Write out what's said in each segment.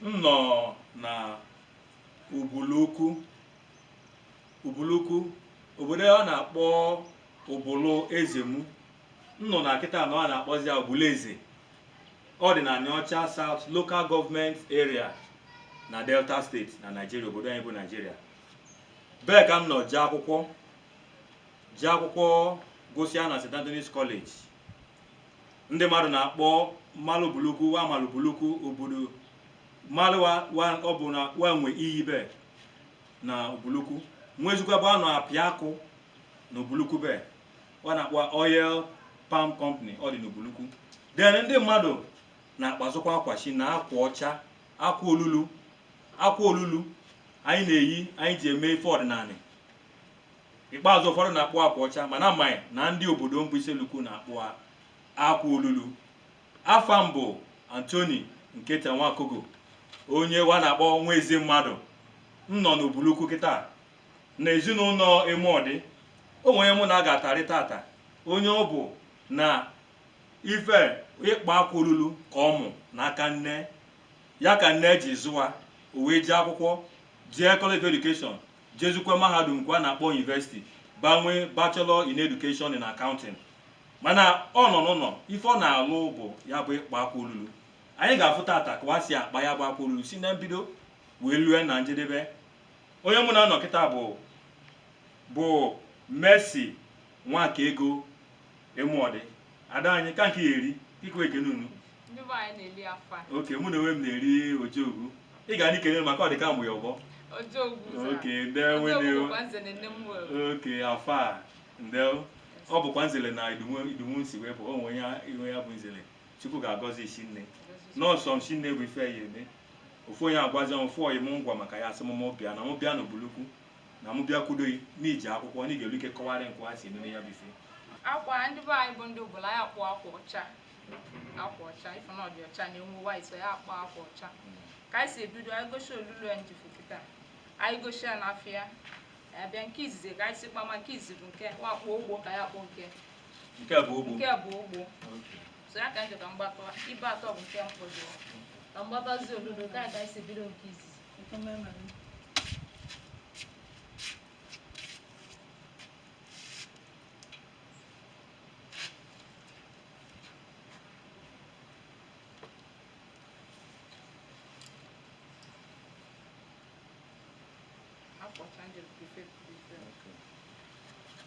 M nọ na Ubulu-Uku, Ubulu-Uku, obodo a na-akpọ Ubulu Ezemu. M nọ na kịta na a na-akpọzi ya Ubulu-Eze. Ọ dị na Anịọcha South Local Government Area na Delta State na Nigeria, obodo anyị bụ Nigeria. Bee ka m nọ jee akwụkwọ, jee akwụkwọ gụsịa na St. Anthony's College. Ndị mmadụ na-akpọ mmalụ Ubulu-Uku wa malụ Ubulu-Uku obodo mmalụ wa ọ bụ na wa nwe iyi be na Ubulu-Uku, nwezikwa ebe a na-apịa akụ na Ubulu-Uku be wa na-akpọ Oil Palm Company, ọ dị n'Ubulu-Uku. Then ndị mmadụ na-akpazụkwa akwa shi na akwa ọcha, akwa olulu, akwa olulu anyị na-eyi, anyị ji eme ife ọdịnala. Ikpeazụ ụfọdụ na-akpọ akwa ọcha, mana amaghị na ndị obodo mbụ Issele-Uku na-akpọ akwa olulu. Afa m bụ Anthony Nketa Nwakogo, onye wa na-akpọ nwa ezi mmadụ. M nọ n'Ubulu-Uku kịta na ezinụlọ Emeọdị. O nwere onye mụ na ga-atarị tata, onye ọ bụ na ife ịkpa akwa olulu ka ọ mụ n'aka nne ya, ka nne ji zụwa o wee jee akwụkwọ, jee College of Education, jezukwa mahadum nke a na-akpọ University, banwe Bachelor in Education in Accounting. Mana ọ nọ n'ụlọ, ife ọ na-alụ bụ ya bụ ịkpa akwa olulu. Anyị ga-afụ tata ka wa si akpa ya bụ akwa olulu si na mbido wee lue na njedebe. Onye mụ na-anọ kịta bụ Mercy Nwakaego Emeọdị, ada anyị ka nke ya eri ikwe ekene unu. Ndị be anyị na-eli afa. Okay, mụ na onwe m na-eri ojiogwu. Ị ga n'ikene maka ọ dị ka mgbe ọgbọ. Okay, okay, afa nde ọ bụkwa nzele na idumu nsi wee bụ onwe ya iwe ya bụ nzele. Chukwu ga-agọzi isi nne. Nọọsọ m shi nne bụ ife ya eme. Ofu onye agwazi m ofu oyi m ngwa maka ya asị m mụ bịa na mụ bịa n'Ubulu-Uku na mụ bịa kwudoghị n'iji akwụkwọ na ị ga-elu ike kọwarị nkwa ha si ememe ya bụ ife. Akwa ndị be anyị bụ ndị Ubulu anyị akpọ akwa ọcha. Akwa ọcha, ife na ọ dị ọcha na-enwe white, so ya akpọ akwa ọcha. Ka anyị si ebido, anyị gosi olulu ya njifu kịta. Anyị gosi ya n'afịa. Abịa nke izizi ka anyị si kpama nke izizi bụ nke wakpo ogbo ka ya akpọ nke. Nke bụ ogbo. Nke bụ ogbo. So ya ka anyị ka mgbatọ ibe atọ bụ nke mkpọjọ. Ka mgbatazi olulu ka anyị si ebido nke izizi.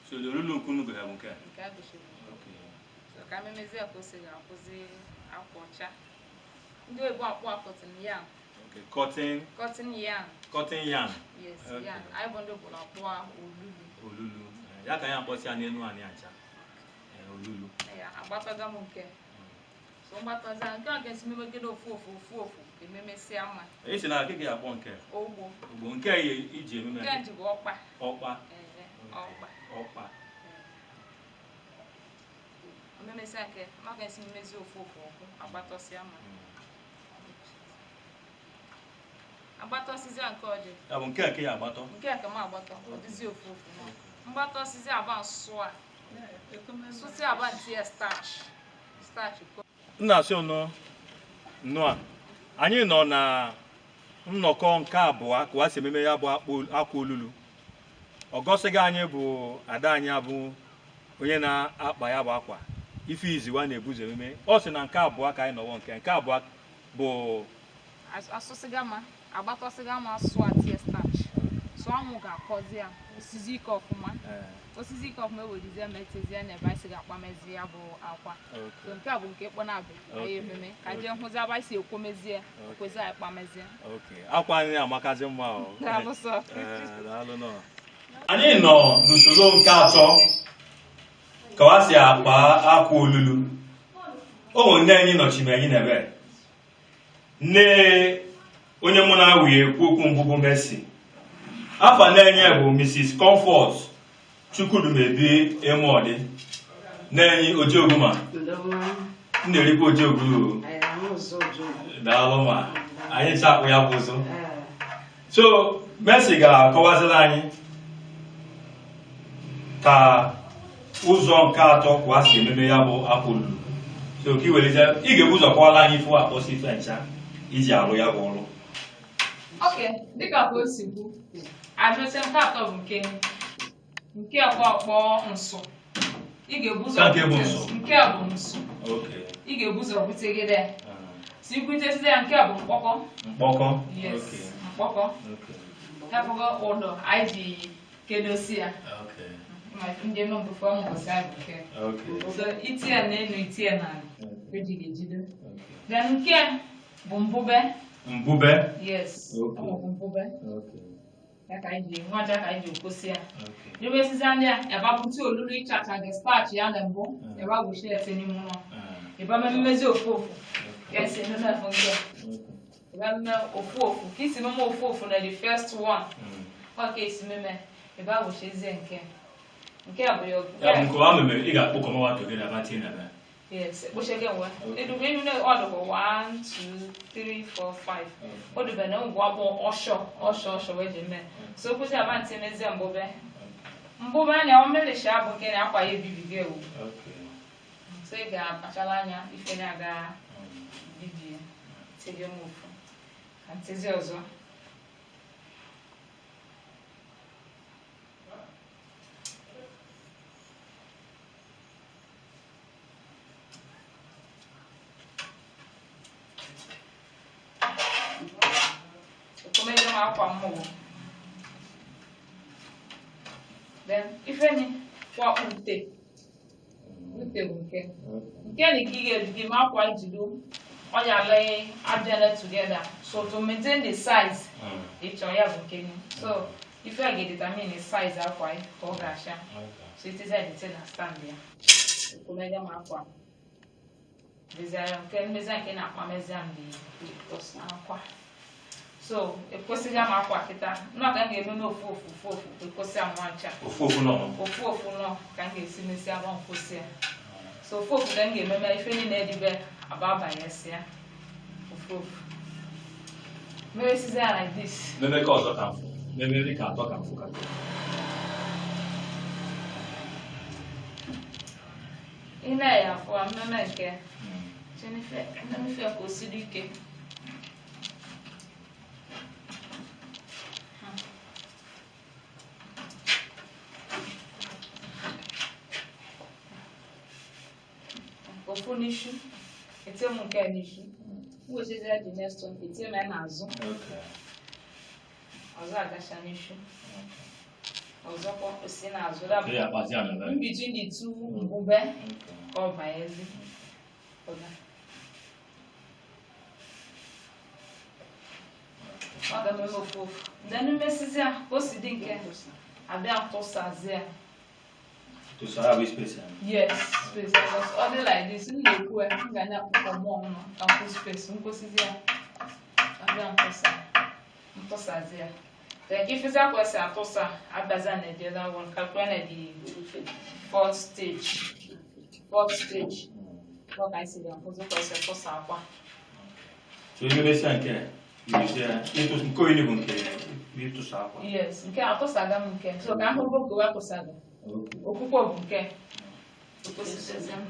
So the olulu nke unu gụrụ bụ nke a? Nke a gosiri. So ka memezie ka o si ga-akwụzi akwa ọcha. Ndị oyibo akpọ cotton yarn. Okay, cotton. Cotton yarn. Cotton yarn. Yes, yarn. Anyị bụ ndị Ubulu akpọ olulu. Olulu. Ya ka anyị akpọsi ya n'elu anyị acha. Olulu. Ya, agbataga m nke. So mgbataza nke a ga-esi memegide ofu ofu ofu ofu ememesịa mma. Ị sị na akịka ya akpọ nke? Ogbo. Ogbo nke ya iji ememe. Nke nji bụ ọkpa. Ọkpa. Ọkpa. Ọkpa. Ememesịa nke, maka esi mmezi ofu ofu ọkụ, agbatọsịa mma. Agbatọsịzịa nke ọjị. Ya bụ nke a ka ya agbatọ? Nke a ka m agbatọ, ọ dịzi ofu ofu. Mgbatọsịzịa agba nsụ a. Sụsị agba ntinye starch. Starch. Nna asị ụnụ nnụa, anyị nọ na nnọkọ nke abụọ ka wa si ememe ya bụ akwa olulu. Ọ gọsịghị anyị bụ ada anyị abụ onye na-akpa ya bụ akwa. Ife iziwa na-ebuzo ememe. Ọ sị na nke abụọ ka anyị nọwọ nke abụọ bụ asụsịga ma agbatọsịga ma sụọ tie starch. So anwụ ga-akọzi ya osizi ike ọfụma. Osisi ike ọfụma ewerizie ma etezie na ebe anyị si ga-akpamezi ya bụ akwa. So nke a bụ nke ịkpọ na-abịa anyị ememe ka jee hụzi ebe anyị si ekwomezie kwezi anyị kpamezie. Akwa anyị amakazi mma o. Daalụ sọ. Daalụ nọ. Anyị nọ n'usoro nke atọ ka wa si akpa akwa olulu. O nwere nne anyị nọchiri anyị n'ebe. Nne onye mụ na-awụ ekwu okwu mbụ bụ Mercy. Afa nne anyị bụ Mrs. Comfort Chukwudumebi Emeọdị. Nne anyị Ojiogwu ma. M na-erikwa Ojiogwu. Daalụ ma. Anyị chakpụ ya bụ ụzụ. So Mercy ga-akọwaziri anyị ka ụzọ nke atọ kwa si ememe ya bụ akwa olulu. So ka ị welite, ị ga-ebu ụzọ kọwara anyị ife akpọsị ife ncha iji arụ ya bụ ọrụ. Ok, dịka ka o si kwu, abịacha nke atọ bụ nke nke ọkpọ nsụ. Ị ga-ebu ụzọ Nke bụ bute nsụ. Nke a bụ nsụ. Okay. Ị ga-ebu ụzọ butegide ya. Si buteside ya, nke a bụ mkpọkọ. Mkpọkọ. Yes, Okay. mkpọkọ. Okay. Ya bụgo ụdọ anyị ji kedosi ya. Okay. Ma ndị nọ mbụfọ mbọsị anyị bụ nke. Okay. So itinye ya n'elu, itinye n'ala, eji ga-ejide. Okay. Then nke a bụ mbube. Mbube. Yes, Okay. ọ bụ mbube. Okay. Ya ka anyị ji nwaja ka anyị ji okosi ya. Okay. Ebe ndị a ebe pụta olulu ịchacha gị starch ya na mbụ, ebe agwụchi ya tinye n'ime ụlọ. Ebe mmezi ofu ofu ka esi ememe afọ nke a. Ebe mmemme ofu ofu ka isi meme ofu ofu na the first one, ọ ka esi meme ebe agwụchizie nke nke a bụ ya. Ya bụ nke ọ mere ị ga-akpọkọ mawa together ba tinye na be. Yes, kpocheke nwe edube enu na ọ dịkwa 1 2 3 4 5, o dube na ngwa bụ ọshọ ọshọ ọshọ wee ji mee. So kwụsị aba ntị mezie mbube mbube anya o melishi abụ nke na akwa ya ebibigo ewu. Okay. So ị ga-akpachala anya ife na-aga bibie. Tinye m ofu ka ntịzi ọzọ. Ekomeze m akwa mmụọ. Then ife ni kwa ute ute bụ nke nke ni ka ị ga-ejide ma akwa jido ọya lee abịala together, so to maintain the size ịchọ ya bụ nke ni. So ife a ga-determine the size akwa ya ka ọ ga-acha. So it is a detail na stand ya. Ekomeze m akwa mezie nke mmezi nke na-akpa mezie m dị akwa. So ekwesịghị m akwa kịta nnọọ ka m ga-eme n'ofu ofu ofu ofu ekwesị m nwa ncha. Ofu ofu nọ. Ofu ofu nọ ka m ga-esi mesi agba nkwụsị ya. So ofu ofu ka m ga-ememe ife niile edibe aba abanyesi ya ofu ofu mere sizi ya like this. Meme ka ọzọ ka mfụ. Meme dị ka atọ ka mfụ ka. Ị na-eya afọ a mmemme nke chenife mmemme ka o siri ike. Ofu n'isi etie m nke a n'isi, m wechezie the next one etie m ya n'azụ. Okay. Ọzọ agacha n'isi, ọzọkwa osi n'azụ da Ị ga-akpazi ya na be. in between the two mbube ka ọ banyezi. Ọga. Ọ ga-eme ofu ofu, then mmesizi ya ka o si dị nke abịa tụsazie ya. Tụsara bụ space ya. Yes, space because ọ dị like this, m na-ekwu ya, m ga na-akpọkọ mmụọ m nọ ka m kwụ space, m kwụsịzi ya abịa ntụsa ntụsazi ya. Then ifezi akwa esi atụsa abịaza na the other one calculate na the fourth stage. Fourth stage ọ ka anyị si ga-akwụzi ka esi atụsa akwa. So imemesịa nke a, iwezie ya. Ịtụs nke onye bụ nke ịtụsa akwa. Yes, nke a atụsaga m nke so ka ahụgo nke wa tụsaga. Okay. Okwukwe bụ nke okwesịsịzi m.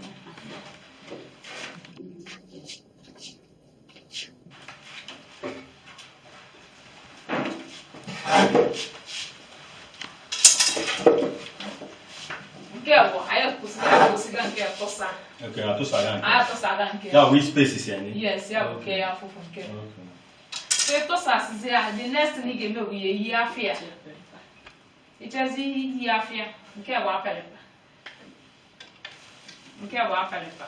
Nke a bụ anyị akwụsịga nke a tụsa. Okay, atụsa ya nke. Anyị atụsaga nke. Ya bụ space si anyị. Yes, ya bụ nke ya afụfụ nke. Okay. So ịtụsasịzi ya, the next thing ị ga-eme bụ ya eyi afịa. Ichezi iyi afịa, nke a bụ apịrịpa. Nke a bụ apịrịpa.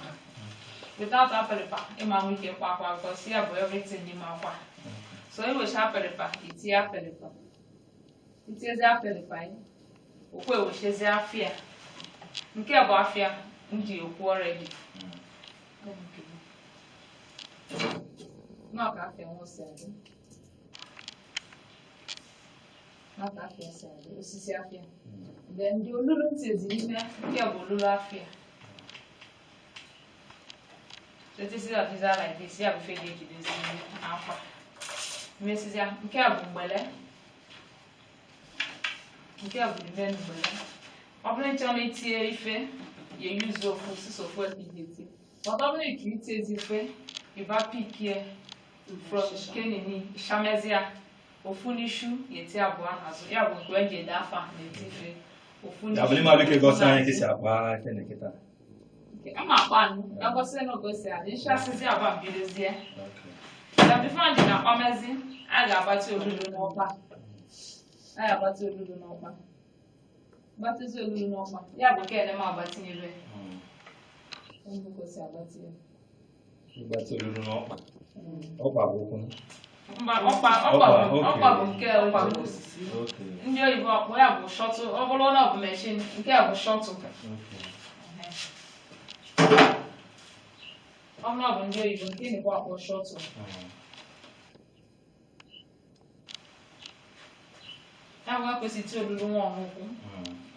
Without apịrịpa, ịma nwe ike kwa akwa because ya bụ everything n'ime akwa. So iwecha apịrịpa, itinye apịrịpa. Itinyezi apịrịpa ya, okwu ewechezi afịa. Nke a bụ afịa m ji ekwu already. Nnọọ ka afịa nwa si adị. Nnọọ ka afịa si adị, osisi afịa. Then ndị olulu ntị dị n'ime, nke bụ olulu afịa. So it is like this, ya bụ ife ga-ejidezi akwa. Mmesizia, nke a bụ mgbele. Nke a bụ the main mgbele. Ọ bụrụ ịchọ na itinye ife, ya use ofu osisi ofu ebe ị ga-eti. But ọ bụrụ ịchọ itiezi ife, ịba pikie from kenini, shamezia. Ofu n'ishu ya eti abụọ n'azụ. Ya bụ nke eji ede afa na-eti ife. Ofu Ya bụ n'ishu. n'ime abụ ike gosi anyị ka esi akpa kene kịta. Ama akpa anụ, ka gosi na ogosi adị. Nshasịzi agba mbidozie. Na before ndị na-akpamezi, a ga-agbatị olulu n'ọkpa. A ga-agbatị olulu n'ọkpa. Gbatịzi olulu n'ọkpa. Ya bụ nke m agbatinyere. Mbụ gosi agbatị ya. Ịgbatị olulu n'ọkpa. Ọkpa bụ ụkwụ. Mba, ọkpa Ọkpa, ọkpa bụ okay. ọkpa bụ nke ọkpa bụ osisi. Okay. Ndị oyibo ọkpọ ya bụ shuttle. Ọ bụrụ na ọ bụ machine, nke a bụ shuttle. Okay. Ọ bụrụ na ọ bụ ndị oyibo, nke na-ekwe akpọ shuttle. Ya bụ ekwesị iti olulu nwa ọnụkwụ.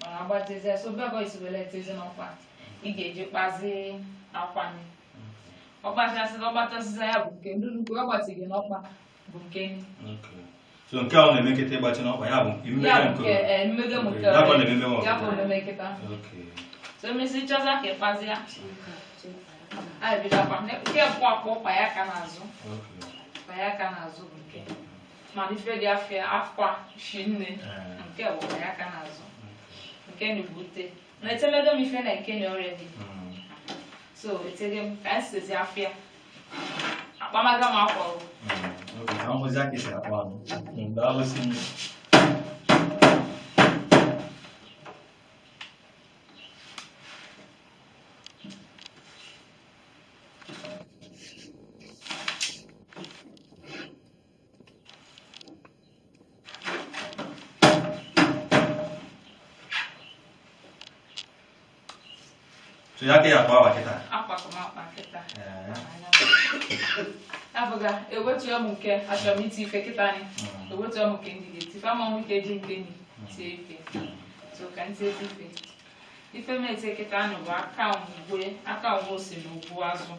Ọ na-agbatịzi so bego isi wele etezi n'ọkpa. Ị ga-eji kpazi akwa ni. Ọkpachasị ọgbatasịza ya bụ nke ndulukwu ọ gbatịghị n'ọkpa bụ nke ni. Okay. So nke a ọ na-eme nkịta ịgbachi n'ọkpa ya bụ Ya mmega bụ nke nke mmega m nke Ya bụ na-ememe nwa ya bụ ọkụkọ. mmemme nkịta. Okay. So emesi chọza ka ịkpazi ya. A ebido akwa nke bụ akpọ kpa ya aka n'azụ. Okay. Kpa ya aka n'azụ bụ nke. Mana ife dị afịa akwa shi nne nke bụ kpa ya aka n'azụ. Nke na ebute. Na etemedo m ife na nke na already. So etege m ka m sizi afịa. Akpamaga m akwa o. Okay. Ka m hụzi aka esi akpa anụ. Daalụ si nne. So ya ka ya akpa awa kịta? Akwa ka m akpa kịta. Abụga ewetuo m nke achọrọ m iti ife kịta ni. Ewetuo m nke ndị ga-eti ife ama m ike ji nke ni tie ife. So ka m tie ife. Ife m ete kịta nụ bụ aka ngwe aka ngwe ose na ogbu azụ.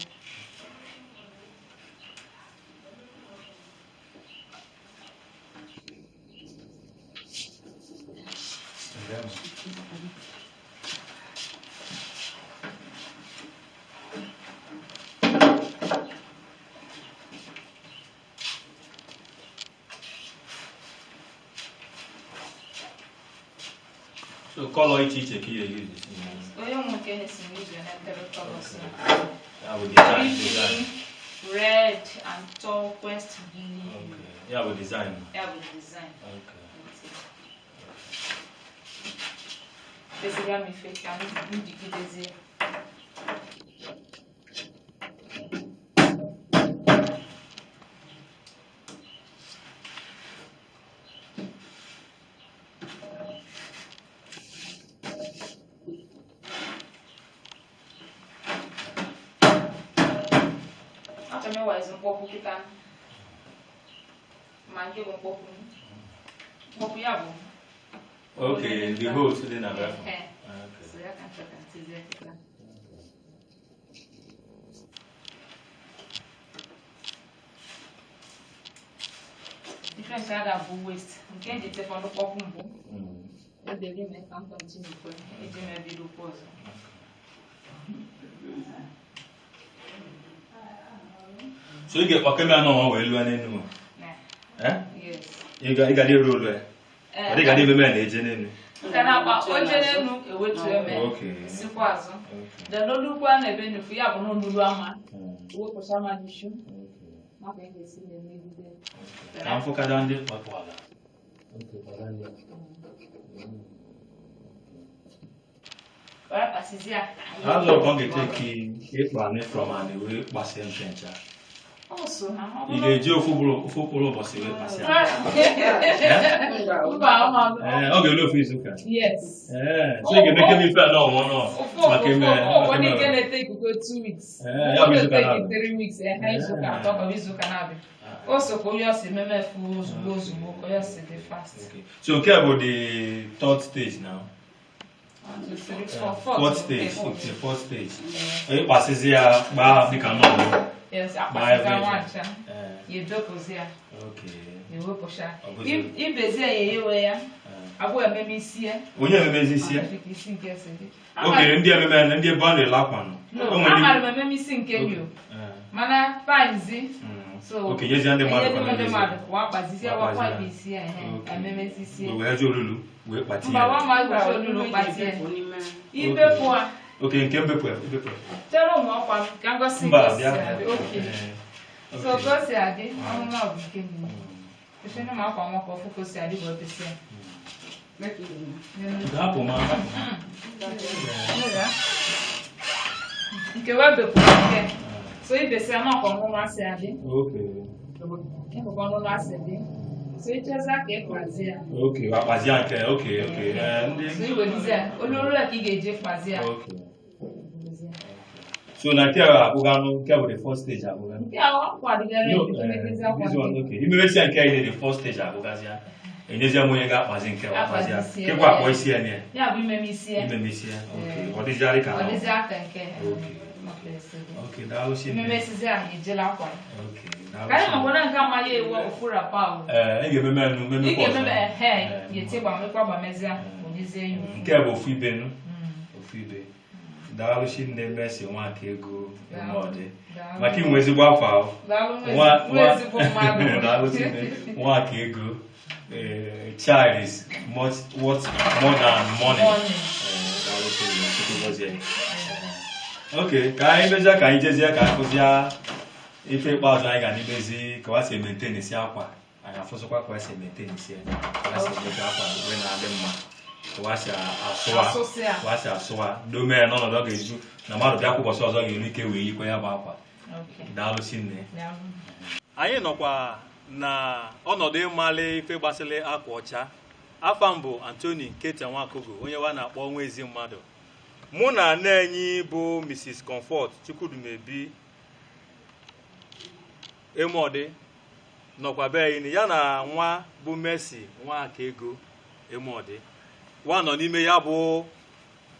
So color iche iche ka ị ga-use. Onye nwe nke na-esi n'izu na-etere colours. Ya bụ design, design. Red and turquoise blue. Okay. Ya bụ design. Ya bụ design. Okay. Fesiga m ife ka m jigidezie. Achọrọ m ịwazi mkpọkwu kịta. Ma nke bụ mkpọkwu. Mkpọkwu ya bụ Okay, the holes dị na be. Ehe. Okay. So ya ka m chọrọ ka m tizie kịta. Ife nke a ga-abụ waste nke eji tefọdụ kpọkwu mbụ. Edere ime ka m continue kwe iji mee bidokwa ọzọ. So ị ga-akpakeme anọ nwa wee lụọ n'enu. Na, Eh? yes. Ị ga ị ga na-eru olu ya. Ọ dị ga na-ememe na-eje n'enu. Nke na-akpa oche n'enu ewetu eme Okay. sikwa azụ. Then olukwu a na-ebe nufu ya bụ na olulu ama. Wepụcha ma n'ishu. Maka ị ga-esi na-emegide. Ka m fụkada ndị kpapụ ala. Okay, kpara ndị a. Were kpasizie ya. How long ọ ga-eteki ịkpa anị from anị wee kpasie nche ncha? Ọ so ha. Ọ Ị bụrụ ga-eji ofu mkpụrụ ofu mkpụrụ ụbọchị wee kpasịa? Mba, ọ ma. Ee, ọ ga-elu ofu izu ụka. Yes. Ee, so ị ga-emeke m ife a n'ọnwa nọ. Ofu Maka ime ofu maka ụfọdụ ime nke na-ete ikuku 2 weeks. Ee, ya bụ izuụka Ụfọdụ na-abịa. 3 weeks, ehe, izuụka atọ ka ọ bụ izuụka na-abịa. O so ka onye ọsị ememe efu ozugbo ozugbo ka onye ọsị dị fast. Okay. So nke a bụ the third stage now. 1, 2, 3, 4, Fourth fourth stage. fourth. Okay, fourth stage. Ịkpasịzi ya gbaa dịka nọọlụ. Yes, Gbaa akpasịza ebe nwa ncha. Ee, Ya edopụzi ya, okay. ya ewepụcha. Ọ bụzi- Ibezie ya eyewe ya, Ee. abụọ ememe isi ya. Onye ememezi isi ya? Dịka isi nke si dị. Oge ndị ememe ndị ebe a na-ele akwa nọ. No, O nwere ndị- amara m ememe isi nke nyo. Ee. Mana paịnzi, So Okay, nyezie ndị mmadụ enye ka ndị memezie. mmadụ wa kpazizie Wa wakwa kpazie. isi ehe Okay. ememezisie. Wee wee olulu wee kpatie Mba, ya. wa ma gbochi olulu kpatie ibepụ a. Okay, nke mbepụ ya, mbepụ ya. Chere ụmụ ọkwa m ka ngosi Mba, ka o si bịa. adị. Okay. Eh, So okay. ka o si adị ọnụnụ ọ bụ nke mbụ. Kwesịrị m akwa nwa ka ọfụ ka o si adị bụ obesi ya. Hapụ ma, hapụ ma. Nke wee bepụrụ nke so ibesi ya n'ọkwa ọnụnụ asị adị. Okay. Ịhụkwa ọnụnụ asị dị. So icheza ka ịkpazi ya. Okay, akpazie nke, okay, okay. Eh, ndị So iwelizie ya olu olu ya ka ị ga-eji kpazi ya. Okay. So na nke a abụganụ, nke bụ the first stage abụganụ. Nke a ọkwa adịgara No, ememezie akwa this one, nke. okay. Imemesia nke anyị the first stage abụgazịa. Enyezie m onye ga-akpazi nke akpazịa. Akpazisie. Kekwa akpọ isi ya nye. Ya bụ imeme isi ya. Imemesia. Okay. Eh. Ọ dịzịarị ka Ọ ahụ. dịzị aka nke. Okay. Okay, daalụ Chineke. Imeme esizi ahụ ejela akwa. Okay, daalụ Ka anyị Chineke. makwana nke amaghị ewu ofu rapa o. Ee, ị ga-ememe enu Ị memekwa ọzọ. ga-ememe ehe Eh, ga-eti gbamekwa gbamezia onyezie ya ofu. Nke a bụ ofu ibe nu. Ofu ibe. Daalụ Chineke Mercy Nwakaego Emeọdị. Daalụ. Maka inwe ezigbo afọ ahụ. Daalụ Nwa nwa ezigbo mmadụ. Daalụ Chineke Nwakaego. Child is much worth more than money. Money. Daalụ Chineke, Chukwu gọzie. Okay, ka anyị mezie ka anyị jezie ka anyị kụzie ife ikpeazụ anyị ga n'imezi ka wa si maintain isi akwa anyị afụsịkwa ka wa si maintain isi ya ka wa si emebe akwa wee na-adị mma ka wa si asụwa Asụsị ya. ka wa si asụwa dome ya n'ọnọdụ ọ ga-eju na mmadụ bịa kwa ụbọchị ọzọ ga-eru ike wee yikwa ya bụ akwa. Okay. Daalụ Chineke. Daalụ. Anyị nọkwa na ọnọdụ ịmali ife gbasịrị akwa ọcha. Afa m bụ Anthony Nketa Nwakogo, onye wa na-akpọ nwa ezi mmadụ. Mụ na nne enyi bụ Mrs. Comfort Chukwudumebi Emeọdị nọkwa be anyị, ya na nwa bụ Mercy Nwakaego Emeọdị wa nọ n'ime ya bụ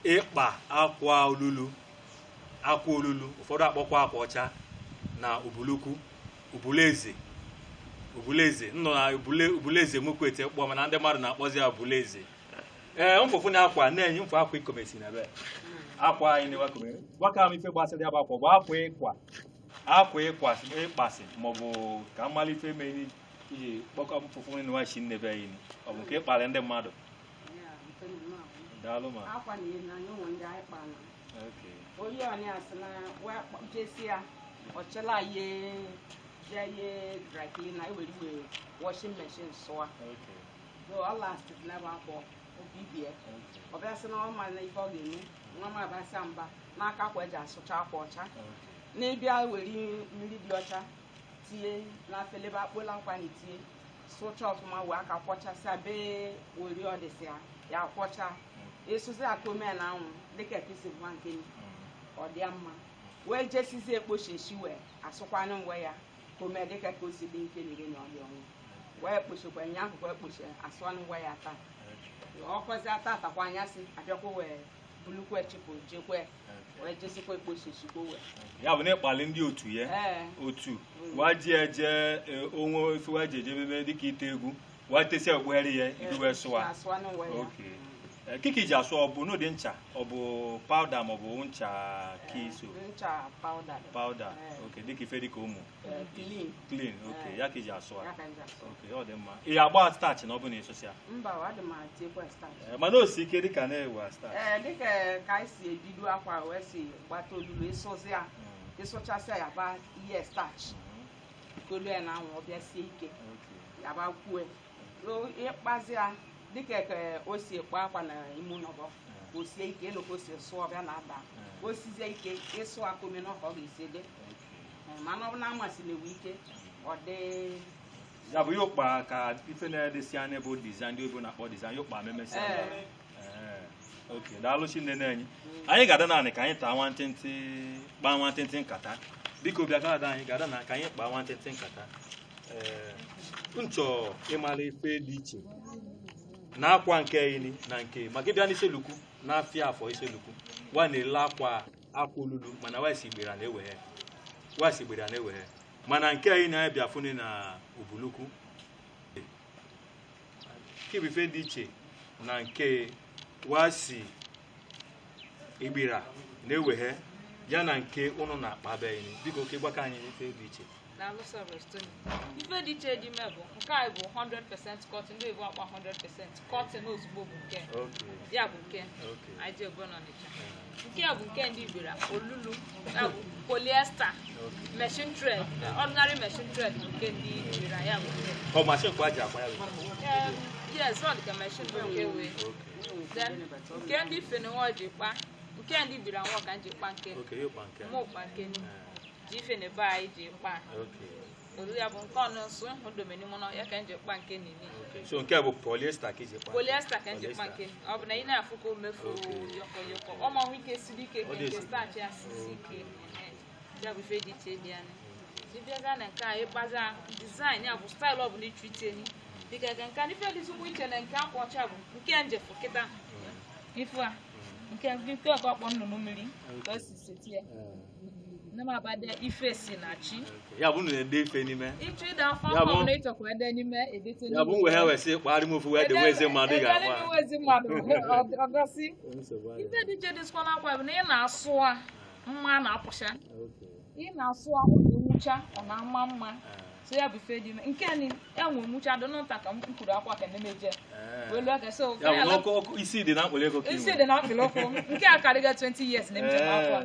ịkpa akwa olulu, akwa olulu ụfọdụ akpọkwa akwa ọcha na ubulukwu ubuleze ubuleze nnọ na ubuleze mukwete kpọọ, mana ndị mmadụ na-akpọzi ya ubuleze. Ee, mfụfụ na akwa na-enye mfụ akwa ikomesi na be akwa anyị na gwaka m ife gbasara ya bụ akwa bụ akwa ịkwa akwa ịkwasị ịkpasị maọbụ ka mmalị ife mere iji kpọkọ mfụfụ na nwachi nnebe anyị ọ bụ nke ịkparị ndị mmadụ. Daalụ ma. Akwa na ihe anyị ụmụ ndị anyị kpara. Okay. Onye ọ na-asị na wee jesi ya ọchịla ye jee ye dry cleaner ewere iwe washing machine sụa. Okay. So ọ last na ebe akwa obibie. Okay. Ọ bịa sị na ọ ma na ife ọ ga-eme nwa m abasịa mba n'aka akwa eji asụcha akwa ọcha. N'ịbịa were mmiri dị ọcha tie n'afele ebe akpụla akwa na etie sụcha ọfụma wee aka kwọchasịa bee were ọdịsịa ya kwọcha ịsụsị aka ome na anwụ dịka ka esi gwa nke m, ọ dị mma wee jesizie ekpocheshi wee asụkwanụ ngwe ya ka ome dịka ka o si dị nke nire na ọdị ọnwụ wee kpochekwa nya akwụkwọ ekpoche asụanụ ngwe ya taa ọkọzi ata atakwa anyasị abịakwa wee bulukwa chịpụ jekwe wee jesikwa ekpocheshikwa wee. Ya bụ na ịkpali ndị otu ya ee otu wa ji eje onwe ife wa ji eje ememe dịka ite egwu wa tesi okpughere ya idu wee sụwa. Asụanụ ngwe ya. Okay. Kiki ji asụ ọ bụ n'ụdị ncha ọ bụ pawuda maọbụ ncha kiso? Ncha pawuda. Pawuda. Ee. Okay, dịka ife dịka ụmụ Clean. Clean, okay. Ee. Ya ka iji asụ Ya a. ka nji asụ. Okay, ọ dị mma. Ị agba starch na ọ bụ na ịsụsị ya? Mba, ọ dị m atiekwa starch. Mana o si ike dịka na-ewe starch. Ee, dịka ka anyị si ebido akwa wee si gbata olulu ịsụzi ya ịsụchasịa ya ba ihe starch kolu ya na anwụ ọbịa sie ike. Okay. Ya ba kwue ịkpazi ya dịka ka o si ekpo akwa na ime ụlọ o sie ike ịnụ ka o si sụọ ọbịa na-aba o sizie ike ịsụ akome na ọka ọ ga-esi dị. Mana ọ bụ na amasị na-ewe ike ọ dị. Ya bụ ya ụkpa ka ife na-edesi anya bụ design ndị oyibo na-akpọ design ya ụkpa memesi. Ee. Ee, ok, daalụ Chinene anyị. Anyị ga-ada naanị ka anyị taa nwantịntị kpaa nwantịntị nkata. Biko bịa ka ada anyị ga-ada na ka anyị kpaa nwantịntị nkata. Ee, nchọ ịmara ife dị iche na akwa nke ini na nke maka ịbịa n'iselukwu na-afịa afọ iselukwu wa na-ele akwa akwa olulu mana wa si igbere na-eweghe wa si igbere na-eweghe mana nke anyị na-abịa fụnị na ubulukwu nke bụ ife dị iche na nke wa si igbira na-eweghe ya na nke ụnụ na-akpa be anyị. Biko ka ịgbakọ anyị ife dị iche. Daalụ sọ, Rostoni. Ife dị iche dị ime bụ nke a bụ 100% cotton, ndị oyibo akpa 100% cotton ozugbo bụ nke ya bụ nke anyị ji ego n'Ọnịcha. Nke a bụ nke ndị Ibira olulu, ya bụ polyester machine thread, ordinary machine thread bụ nke ndị Ibira, ya bụ nke. Ọ machine kwa ji akwa ya bụ? Yes, ọ dị ka machine bụ nke wee. Then nke ndị Ifene nwa ji kpa, nke ndị Ibira nwa ka ji kpa nke. Okay, ịkpa nke. Mụ kpa nke ji Ifene be anyị ji kpa. Olu ya bụ nke ọnụ nso ịhụ domini mụ ya ka nji kpa nke nini. Okay. So nke a bụ polyester ka iji kpa? Polyester ka nji kpa nke. Ọ bụ na ị na-afụ ka o mefu yọkọ yọkọ. Ọ ma hụ ike siri ike ka nke starch ya sisi ike. Ya bụ ife dị iche dị ya. Ịbịaza na nke a ịkpaza design ya bụ style ọ bụla ịchụ itinye. Dịka nke a ife dịzikwa iche na nke akwa ọcha bụ nke njefu kịta. Ife a nke nke ọkpọ nnụnụ mmiri ka o si seti ya. Nne m abade ife si na chi. Ya bụ na-ede ife n'ime. Ịchọ ịda afọ afọ na ịchọkwa ede n'ime edete n'ime. Ya bụ nwe ha wesị kpagharị m ofu wee dewe eze mmadụ ga-akpa. Edere ezi mmadụ ọgọsị. Ife dị iche dịzikwa n'akwa bụ na ị na-asụ a mma na-apụcha. Ị na-asụ a ọ na-enwucha ọ na-ama mma. So ya bụ ife dị ime. Nke ni enwe nwucha dị nta ka m kwuru akwa ka na-emeje. Welu aka so. Ya bụ n'ọkụ isi dị na mkpụrụ ego ka isi dị na mkpụrụ okwu. Nke a karịga 20 years na emeje akwa.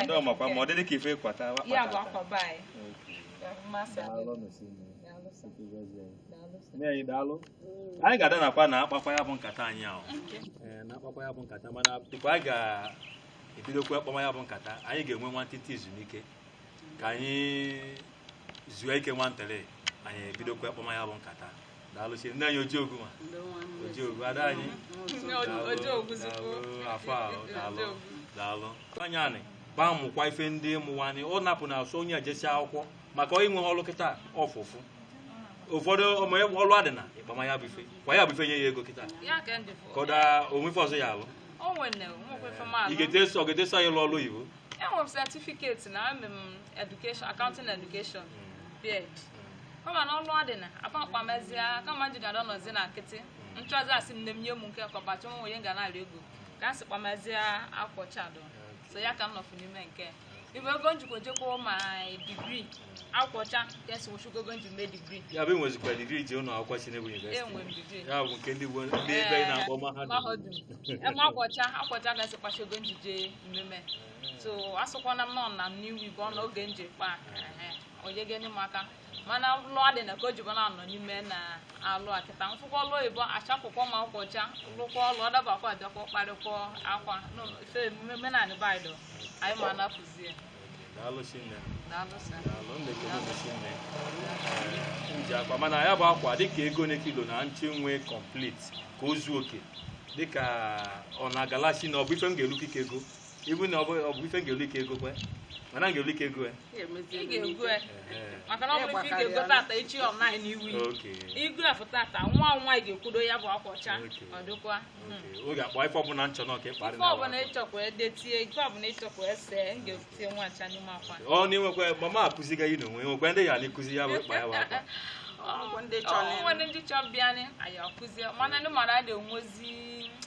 Ndị ọmakwa ma ọ dị ka ife kwata ya bụ akwa baị. Anyị ga-ada nakwa na akpakwa ya bụ nkata anyị ahụ. Na akpakwa ya bụ nkata, mana tupu anyị ga-ebidokwa akpama ya bụ nkata, anyị ga-enwe nwantịntị ezumike ka anyị zuo ike nwantịrị, anyị ebidokwa akpama ya bụ nkata. Daalụ chi ndị anyị Ojiogwu ma Ojiogwu ada anyị afọ ahụ. Daalụ daalụ anya anyị gbaa mụkwa ife ndị mụwanyị ọ napụ na asụ onye ejesi akwụkwọ maka inwe ọlụ kịta ọfụfụ ụfọdụ ọmụ ọlụ adịna ịkpama ya bụ ife kwa ya bụ ife nye ya ego kịta ka ọ daa onwe ife ọzọ ya alụ. Ọ ga-eteso anyị lụọ ọlụ oyibo. Enwere m certificate na ame m education, accounting education B.Ed. Kama na ọlụ adịna akpamkpamezie kama nji ga-adọ nọzi na nkịtị nchọzi asị nne m nye m nke kọbacha ụmụ onye ga na-arị ego ka a sị kpamezie akwa chado. So ya ka m nọfụ n'ime nke ibe ego njikwa jekwa ma digrii akwọcha ka esi nwụchukwu ego nji mee digrii. Ya bụ enwezikwa digrii ji ụlọ akwụkwọ Chineke University. Enwe m digrii. Ya bụ nke ndị ndị ebe ị na-akpọ mahadum. Eme akwọcha akwọcha ka esi kpacha ego nji jee mmemme. So asụkwana m nọ na new week ọ na oge nji kpa onye ga-enye m aka mana lụọ dị na ka o jibo na-anọ n'ime na alụ akịta mfụkwa ọlụ oyibo achakwụkwọ ma akwọcha lụkwa ọlụ ọdabakwa abịakwa kparịkwa akwa ife emume menanị baịdụ anyị ma anapụzie. Daalụ Chinne. Daalụ sir. Daalụ nne Chinne. Nji akwa mana ya bụ akwa dịka ego na kilo na nche nwe complete ka o zuo oke dịka ọ na-agalachi na ọ bụ ife m ga-elu ike ego ibu na ọ bụ ife m ga-elu ike ego kwe mana m ga-elu ike ego ị ga-ego maka na ọ bụ ife ị ga-ego tata echi online n'iwu igu afụ tata nwa nwa ị ga-ekwudo ya bụ akwa ọcha ọ dịkwa ọ ga-akpọ ife ọbụla nchọ na ọka ịkparị ife ọbụla ịchọkwa edetie ife ọbụla ịchọkwa ese m ga-etie nwa ncha n'ime akwa ọ na-enwekwa mama akụziga gị n'onwe nwekwa ndị ya na-ekuzi ya bụ ịkpa ya bụ akwa nwere ndị chọ bịanị anyị akụzie mana ndị mara a na-enwezi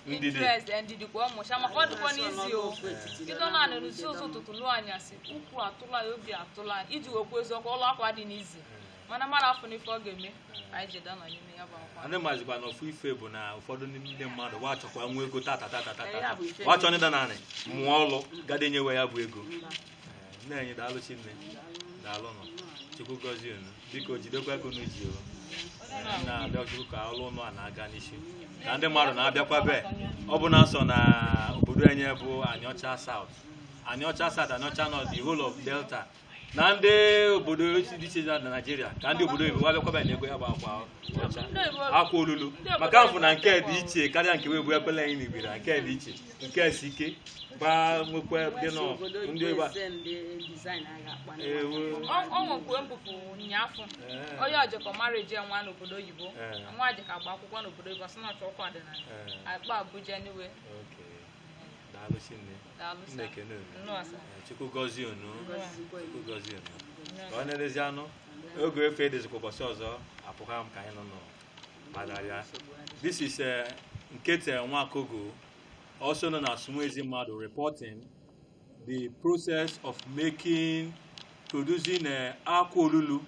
interest ndidi kwa ọmụcha maka ọ dịkwa n'isi o bido naanị n'ụzọ ụzọ ụtụtụ lụọ anyasị ukwu atụla ya obi atụla iji wekwu eziokwu ọlụ akwa dị n'izi mana mara afọ n'ife ọ ga-eme anyị ji danọ n'ime ya bụ akwa. Ndị mazikwa na ofu ife bụ na ụfọdụ ndị mmadụ wachọkwa nwa ego tata tata tata wachọ ndị naanị mụọ ọlụ gadenyewe ya bụ ego. Nne anyị daalụ Chinne daalụ nọ Chukwu gọzie unu biko jidekwa ego unu ji o na-abịa Chukwu ka ọlụ ụnụ a na-aga n'isi ka ndị mmadụ na-abịakwa be ọ bụ na nsọ na obodo anyị bụ Anịọcha South Anịọcha South Anịọcha North the whole of Delta na ndị obodo dị iche na Naịjirịa ka ndị obodo oyibo abịakwa be na ego ya bụ akwa ọcha akwa olulu maka afụ na nke dị iche karịa nke webu ekwela anyị n'Igbira nke dị iche nke si ike ba nwekwa dị nọ ndị oyibo ọnwekwe mbupụ ụnyaafụ onye ọjọkọ marriage nwa n'obodo oyibo nwa jeka agba akwụkwọ n'obodo oyibo sị na ọchọ ọkwa ọdịnala akpa Abuja niwe. Daalụ Chinne Nnekene Chukwu gọzie unu Chukwu gọzie unu ka ọ na-elezi anụ oge efe dịzikwa ụbọchị ọzọ apụha m ka anyị nọ n'Adarịa. This is Nkete Nwakogo, also known as Nwezi Mmadụ, reporting the process of making producing Akwa Olulu,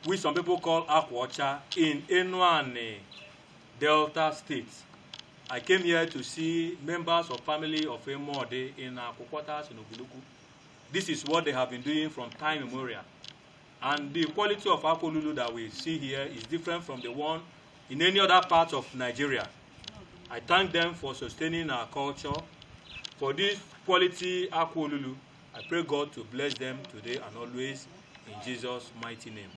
which some people call Akwa Ocha, in Enuani, Delta State. I came here to see members of family of Emuode in Aku quarters in Ubulu-Uku. This is what they have been doing from time immemorial. And the quality of Akwa Olulu that we see here is different from the one in any other part of Nigeria. I thank them for sustaining our culture. For this quality Akwa Olulu, I pray God to bless them today and always in Jesus' mighty name.